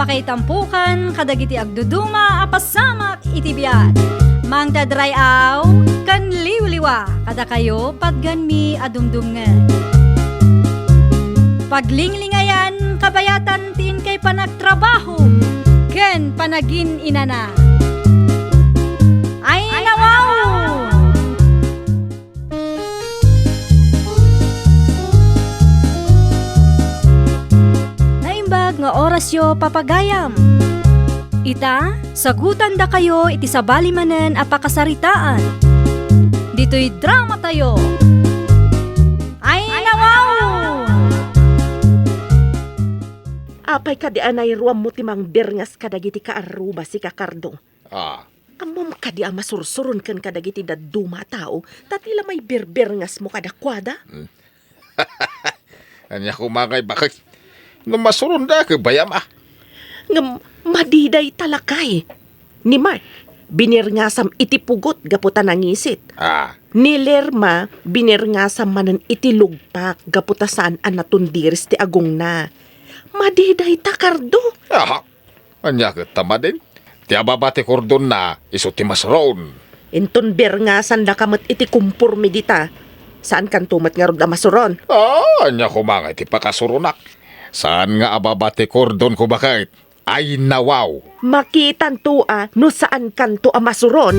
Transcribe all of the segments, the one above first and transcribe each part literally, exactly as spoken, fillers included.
Pakaitampukan kadagiti agduduma a pasamak iti biag. Mangted ray-aw ken liwliwa kadakayo patganmi a dumdumngeg. Paglinglingayan kabayatan ti inkay panagtrabaho ken panagin-inana. Ay, nawaw! Naimbag nga orasyo, papagayam. Ita, sagutandakayo iti sabali manen a pakasaritaan. Ditoy dramatayo. Ay, nawaw! Apay kadi a nairuammo ti mangbirngas kadagiti kaarruba, sika Kardo? Ah. Ammom kadi a masursuron ken kadagiti dadduma a tao, ta ti la maibirbirngasmo kadakuada? Hmm. Ania koma ngay, baket? No masuron da, ket bayam, ah. Ngem madi dayta, lakay. Ni Mark, binirngasam iti pugot gapu ta nangisit. Ah. Ni Lerma, binirngasam manen iti lugpak gapu ta saan a natundiris ti agongna. Madi dayta, Kardo. Aha. Ania ket ta madin? Ti ababa ti kordonna, isu ti masuron. Inton birngasandaka met iti komporme dita, saankanto met ngarud a masuron? Ah, ania koma nga iti pakasuronak? Saan nga ababa ti kordonko, baket? Ay, nawaw! Makitanto a no saankanto a masuron.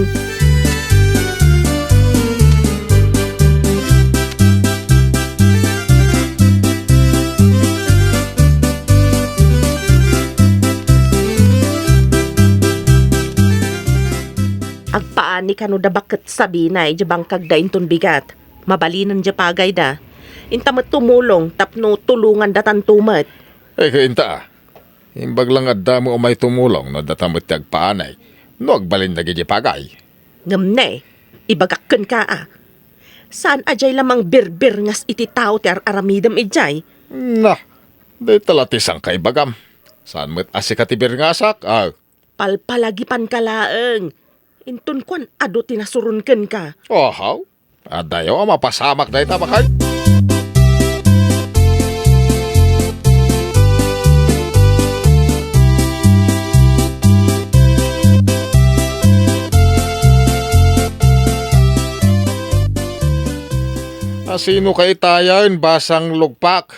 Agpaani kano da baket Sabina idiay bangkagda inton bigat. Mabalinen diay pagayda. Inta met tumulong tapno tulongandatanto met. Ay, kainta. Imbag la nga adda met umay tumulong no data met ti agpaanay, no agbalin dagiti pagay. Ngem ne, ibagak kenka a, saan a diay la mangbirbirngas iti tao ti ar-aramidem idiay. Na, dayta la ti sangkaibagam. Saan met a sika ti birngasak, a? Palpalagipanka laeng. Inton kuan, adu ti nasuron kenka. Ahaw? Adayo a mapasamak dayta, baket. A sino kay tayen, basang lugpak?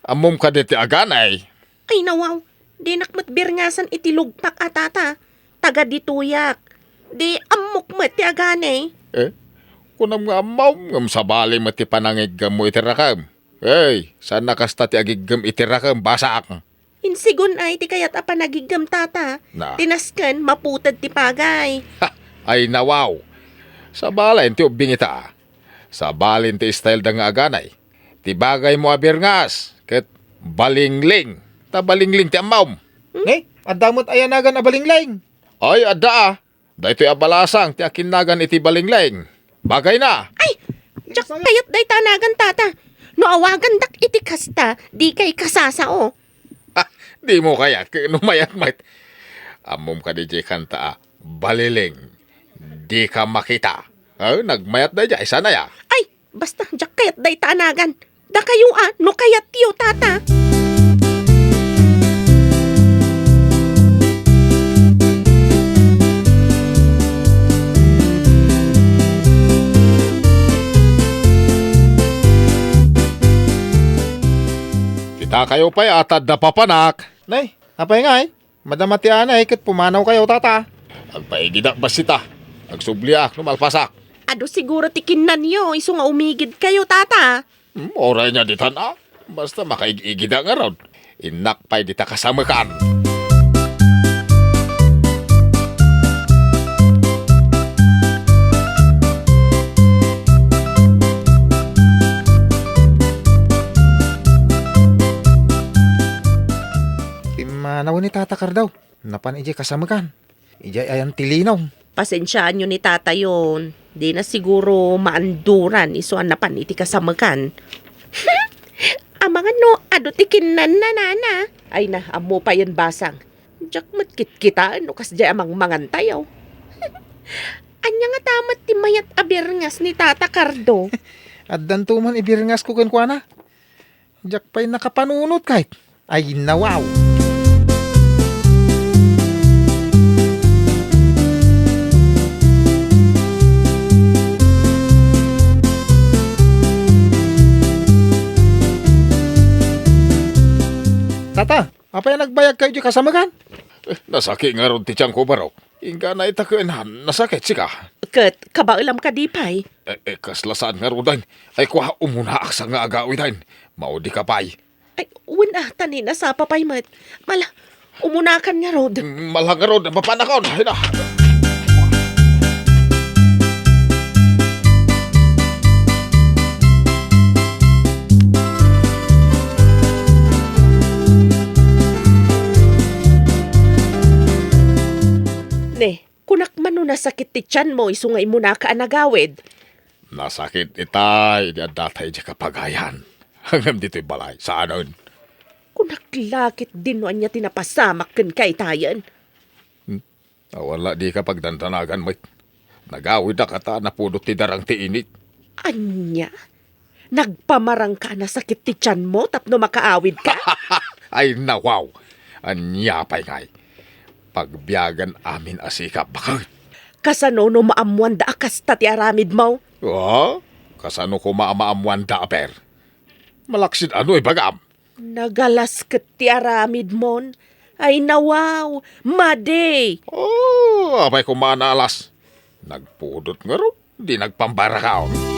Ammom kadi ti aganay? Ay, nawaw, dinak met birngasan iti lugpak a, tata. Taga ditoyak. Di ammok met ti aganay. Eh? Kunam nga ammom, ngem sabali met ti panangiggemmo iti rakem. Hey, saan a kasta ti agiggem iti rakem, basak. Insigun ay ti kayat a panagiggem, tata. Na. Ti nasken, maputed ti pagay. Ha! Ay, nawaw. Sabalen ti ubbing ita. Sabalen ti style da nga aganay. Ti bagaymo a birngas, ket balingling. Ta balingling ti ammom. Hmm? Ne, adda met aya nagan a balingling? Ay, adda a. Daytoy a balasang ti akinnagan iti balingling. Bagayna. Ay, diak kayat dayta a nagan, tata. No awagandak iti kasta, dikay kasasao. Ha, dimo kayat ket no mayat met. Ammom kadi diay kanta a, Baliling, dika makita. Eh, nagmayat daydiay, saan aya? Ay, basta, diak kayat dayta a nagan. Dakayo a, no kayatyo, tata. Kitakayo pay a tadda papanak. Nay, apay ngay? Madama ti anay ket pumanawkayo, tata. Agpaigidak bassit a. Agsubliak no malpasak. Adu siguro ti kinnanyo isu nga umigidkayo, tata. Hmm, uray nga ditan a. Basta makaig-igidak ngarud. Innak pay dita kasamekan. Pimmanawen ni Tata Kardaw. Napan idiay kasamekan. Idiay ayan ti linaw. Pasensiaanyo ni tatayon. Dina siguro maanduran isu a napan iti kasamekan. Amangan no adu ti kinnanna, nana. Ay na, ammo payen basang. Diak met kitkitaen no kasdiay a mangmangantayo. Ania ngata met ti mayat a birngas ni Tata Cardo? Addanto man ibirngasko kenkuana. Diak pay nakapanunot kayt. Ay, nawaw. Agkayo di kasamekan? Eh, nasaki ngarud ti tianko, barok. Inggana ita ken nasakit sika. Ket kabaelam kadi pay? Eh, eh, kasla saan ngaruden. Ay, kua, umunaak sa nga agawiden. Maudika pay. Ay, wen a, ta ni nasapa pay met. Mala, umunakan ngarud. Mm, mala ngarud, mapanakon. Hina. Ne, kunak man no nasakit ti tianmo isu nga immunaka a nagawid. Nasakit ita idi addata idiay kapagayan. Ngem ditoy balay, saanen. Kunak la ketdin no ania ti napasamak kenka itayen. Hmm? Awan la dika pagdandanagan met. Nagawidka ta napudot ti darang ti init. Ania? Nagpamarangka a nasakit ti tianmo tapno makaawidka? Ay, nawaw! Ania pay ngay? Pagbiagan amin a sikap, baket. Kasano no maammoanda a kasta ti aramidmo? Ah? Kasano koma a maammoanda a, ber? Malaksid ano ibagam? Nagalas ket ti aramidmon. Ay, nawaw! Madi! Oh, apay koma a naalas? Nagpudot ngarud, di nagpambarakaw.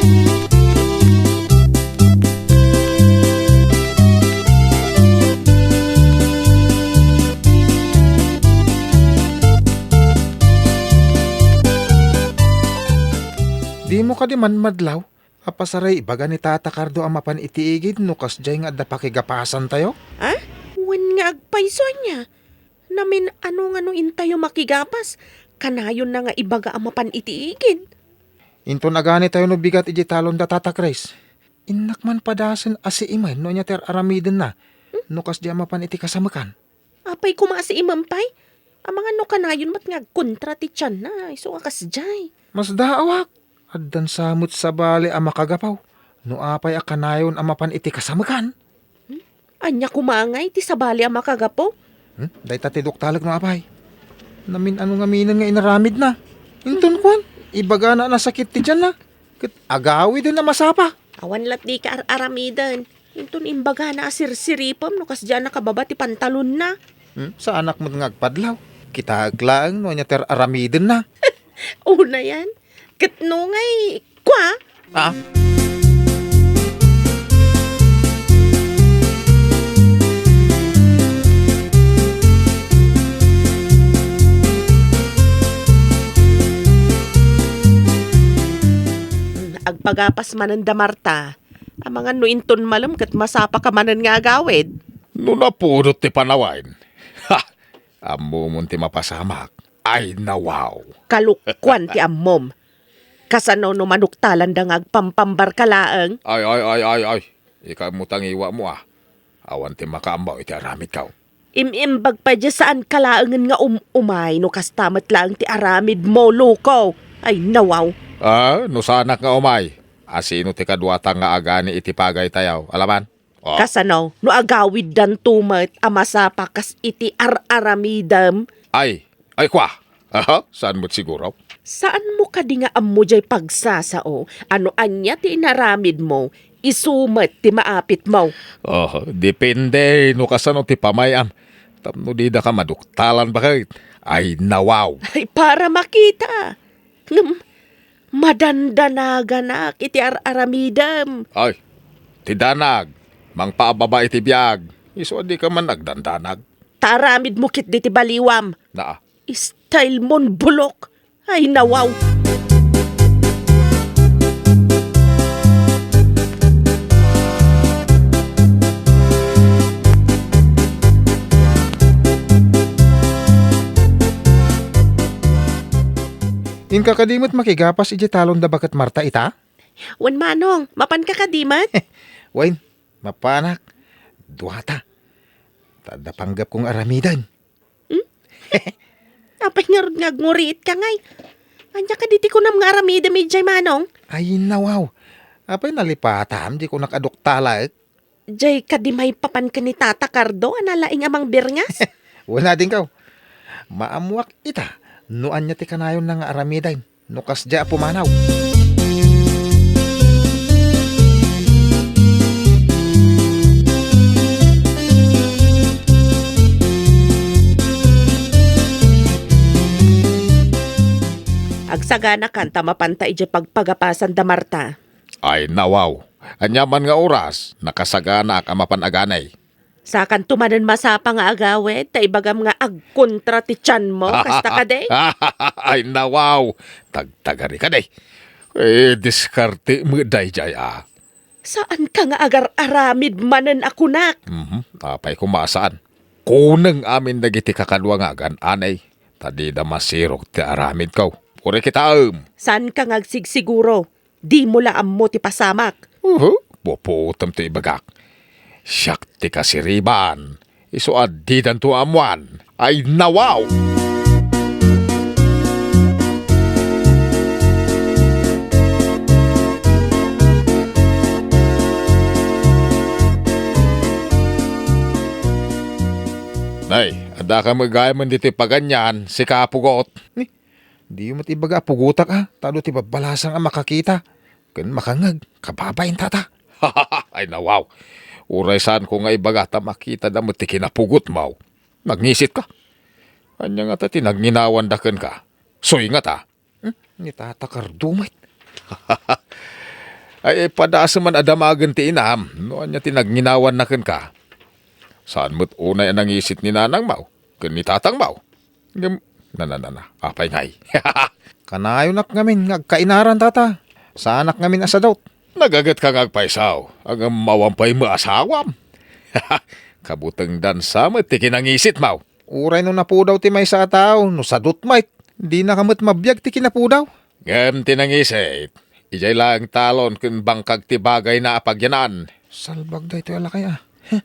Dimo kadi man madlaw? Apay saray ibaga ni Tata Cardo a mapan iti igid no kasdiay nga adda pakigapasantayo? Ah? Wen nga agpayso ania? Namin-ano nga no intayo makigapas, kanayonna nga ibaga a mapan iti igid. Inton aganitayo no bigat iti talonda, Tata Chris, innak man padasen a siimen no ania ti ar-aramidenna no kasdiay a mapan iti kasamekan. Apay koma a siimem pay? Amangan no kanayon met nga agkontra ti tianna, isu nga kasdiay. Masdaawak. Addan sa met sabali a makagapu no apay a kanayon a mapan iti kasamekan. Hmm? Ania koma ngay ti sabali a makagapu? Hmm? Dayta ti duktalek no apay. Namin-ano ngaminen nga inaramidna. Inton kuan, ibagana a nasakit ti tianna. Ket agawiden a masapa. Awan lat dika ar-aramiden. Inton imbagana a sirsiripem no kasdiay a nakababa ti pantalonna. Hmm, saanak met nga agpadlaw. Kitaek laeng no ania ti ar-aramidenna. Unayan. Ket no ngay, kua? Ah? Hmm, agpagapas manen da Marta. Amangan no inton malem ket masapaka manen nga agawid. No napudot ti panawen. Ha! Ammomon ti mapasamak. Ay, nawaw. Kalukkuan ti ammom. Kasano no manuktalanda nga agpampambarka laeng? Ay, ay, ay, ay, ay. Ikaw mo tangiwa mo, ah. Awan ti makaammo iti aramidko. Im-imbag pay diay saanka laengen nga um-umay no kasta met laeng ti aramidmo, loko. Ay, nawaw. Ah, no saanak nga umay, a sino ti kaduata nga agani iti pagaytayo? Alaman? Oh. Kasano no agawiddanto met a masapa kas iti ar-aramidem? Ay, ay, kua. Aha, saan met siguro? Saanmo kadi nga ammo diay pagsasao a no ania ti inaramidmo, isu met ti maapitmo? Oh, depende no kasano ti pamay-am. Tapno didaka maduktalan, baket. Ay, nawaw. Ay, para makita. Ngem, madandanaganak iti ar-aramidem. Ay, ti danag, mangpaababa iti biag. Isu a dika man agdandanag. Ta aramidmo ketdi ti baliwam. Naa. Style mon bulok. Ay, nawaw. Inka kadi met makigapas idiay talonda baket Marta ita? Wen, Manong, mapanka kadi met? Wen, mapanak. Duata. Ta adda panggepko nga aramiden. Hmm? Apay ngarud nga agnguriitka ngay? Ania kadi ti kunam nga aramidem idiay, Manong? Ay, nawaw. Apay nalipatam, di ko nakaduktalek. Diay kadi maipapan ken ni Tata Cardo a nalaing a mangbirngas? Wen a, dinkaw. Maammoak ita no ania ti kanayonna nga aramiden no kasdiay a pumanaw. Agsaganakan ta mapanta idiay pagpagapasan da Marta. Ay, nawaw. Ania man nga oras, nakasaganaak a mapan aganay. Sakanto manen masapa nga agawid, ta ibagam nga agkontra ti tianmo, kasta kadi? Ay, nawaw. Tagtagari kadi. Eh, diskarte met daydiay, a. Saanka nga agar-aramid manen a kunak? Mhm. Apay koma a saan? Kuneng amin dagiti kakadua nga agan-anay, ta dida masirok ti aramidko. Uray kitaem. Saanka nga agsigsiguro? Dimo la ammo ti pasamak. Uhu, pupuotem ti ibagak. Siak ti kasiriban. Isu a didanto ammoan. Ay, nawaw! Nay, adda ka met gayamen ditoy paganian, sika a pugot. Ni, diyo met ibaga a pugotak, a, ta adu ti babbalasang a makakita ken makangngeg, kababain, tata. Ay, nawaw. Uray saanko nga ibaga ta makitada met ti kinapugotmo. Nagngisitka. Ania ngata ti nagnginawan da kenka? Suy ngata. Hmm? Ni Tata Cardo met. Ay, padasem man a damagen ti inam no ania ti nagnginawanna kenka. Saan met unay a nangisit ni nanangmo ken ni tatangmo. Ngem, na, na, na, na. Apay ngay? Kanayonak ngamin nga agkainaran, tata. Saanak ngamin a sadut. Nagagetka nga agpayso, ngem awan pay met asawam. Kabutengdan sa met ti kinangisitmo. Uray no napudaw ti maysa a tao, no sadut met, dinaka met mabiag ti kinapudaw. Ngem ti nangisit, idiay laeng talon ken bangkag ti bagayna a pagyanan. Salbag daytoy a lakay, a. Heh,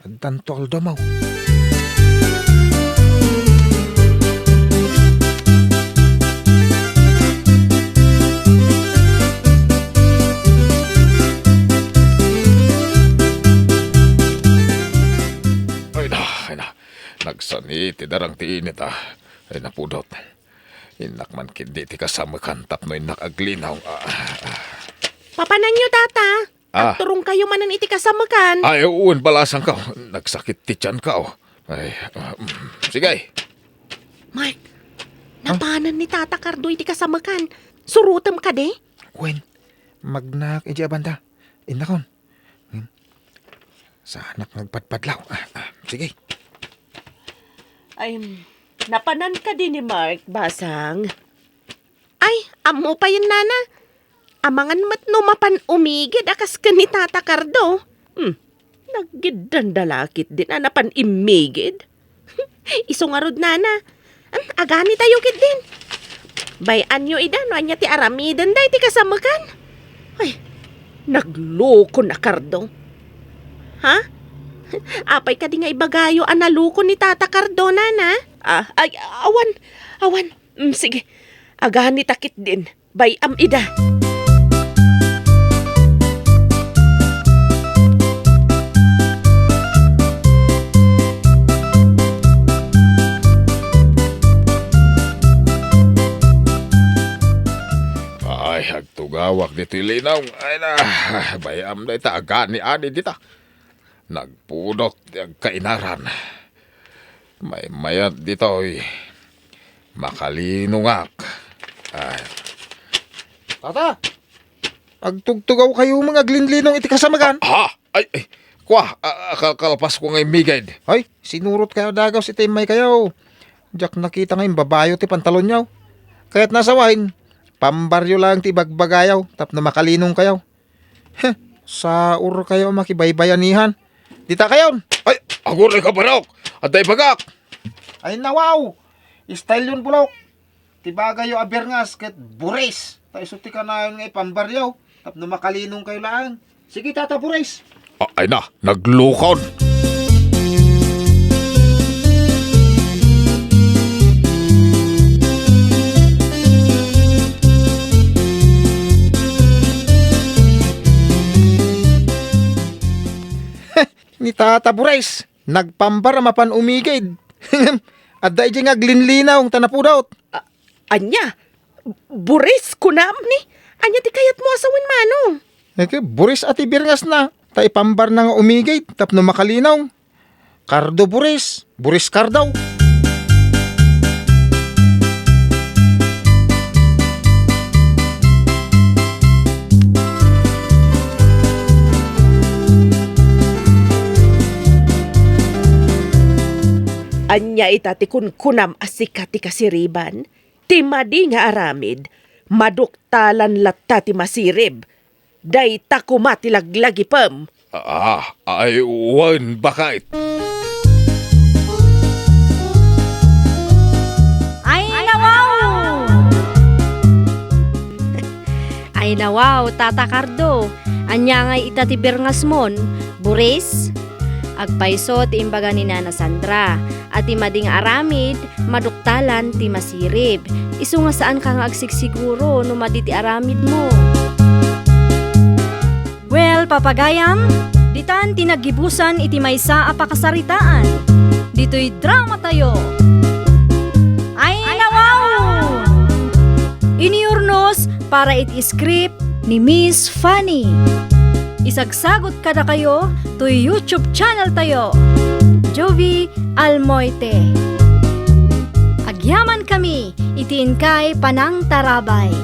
addanto aldo, maw. Ay na, ay na. Nagsani ti darang ti init, a. Ay, napudot. Innak man ketdi ti kasamekan tapno innak aglinaw. Ah, ah. Papananyo, tata? Ah. Agturongkayo manen iti kasamekan. Ay, wen, balasangko. Nagsakit ti tianko. Ay, ah, mm, sige. Mark, ah? Napanen ni Tata Cardo iti kasamekan. Surotem kadi? Wen, magnaak idiay banda. Innakon. Hmm? Saanak nga agpadpadlaw. Ah, ah, sige. Ay, napanan kadi ni Mark, Basang? Ay, ammo payen, nana. Amangan met no mapan umigid a kas ken ni Tata Cardo. Hmm. Naggiddanda la ketdin a napan immigid. Isu ngarud, nana. Em, aganitayo ketdin. Bay-anyo ida no ania ti aramidenda iti kasamekan. Ay, naglukon a Cardo. Ha? Apay kadi nga ibagayo a nalukon ni Tata Cardo, nana? Ah, ay, awan, awan. Mm, sige. Aganita ketdin. Bay-am ida. Ay, agtugawak ditoy linaw. Ay na, bay-am dayta agani-ani dita. Nagpudot ti agkainaran. Maymayat ditoy. Makalinongak. Ay. Tata! Agtugtugawkayo nga aglinlinong iti kasamekan. Ah, ha? Ay, ay. Kua, a, a, kal-, kalpasko nga immigid. Ay, sinurotkayo a dagus iti immaykayo. Diak nakita nga imbabayo ti pantalonyo. Kayat nasawaen, pambaryo laeng ti ibagbagayo tapno makalinongkayo. Heh, saurkayo a makibaybayanihan. Ditakayon! Ay, aguray ka, barok! Adda ibagak! Ay, nawaw! Style yon, bulok. Ti bagayo a birngas ket buris. Ta isu ti kanayon nga ipambaryo. Tapno makalinongkayo laeng. Sige, Tata Buris. A-, ay na, naglukon. Ni Tata Buris, nagpambar a mapan umigid. Adda idiay nga aglinlinaw ta napudot. A-, ania? Buris, kunam ni? Ania ti kayatmo a sawen, Manong? Ket buris a ti birngasna, ta ipambarna nga umigid tapno makalinaw. Cardo Buris, Buris Cardo. Ania ita ti kunkunam a sika ti kasiriban? Ti madi nga aramid, maduktalan latta ti masirib. Dayta koma ti laglagipem. Ah, ay, wen, baket. Ay, nawaw! Ay, nawaw, Tata Cardo. Ania ngay ita ti berngasmon, Buris? Agpayso ti imbaga ni Nana Sandra, a ti madi nga aramid, maduktalan ti masirib. Isu nga saanka nga agsigsiguro no madi ti aramidmo. Well, papagayam, ditan ti naggibusan iti maysa a pakasaritaan. Ditoy dramatayo. Ay, nawaw! Iniurnos para iti script ni Miss Fanny. Isagsagut kadakayo toy YouTube channel tayo, Jovie Almoite. Agyaman kami iti inkay panangtarabay.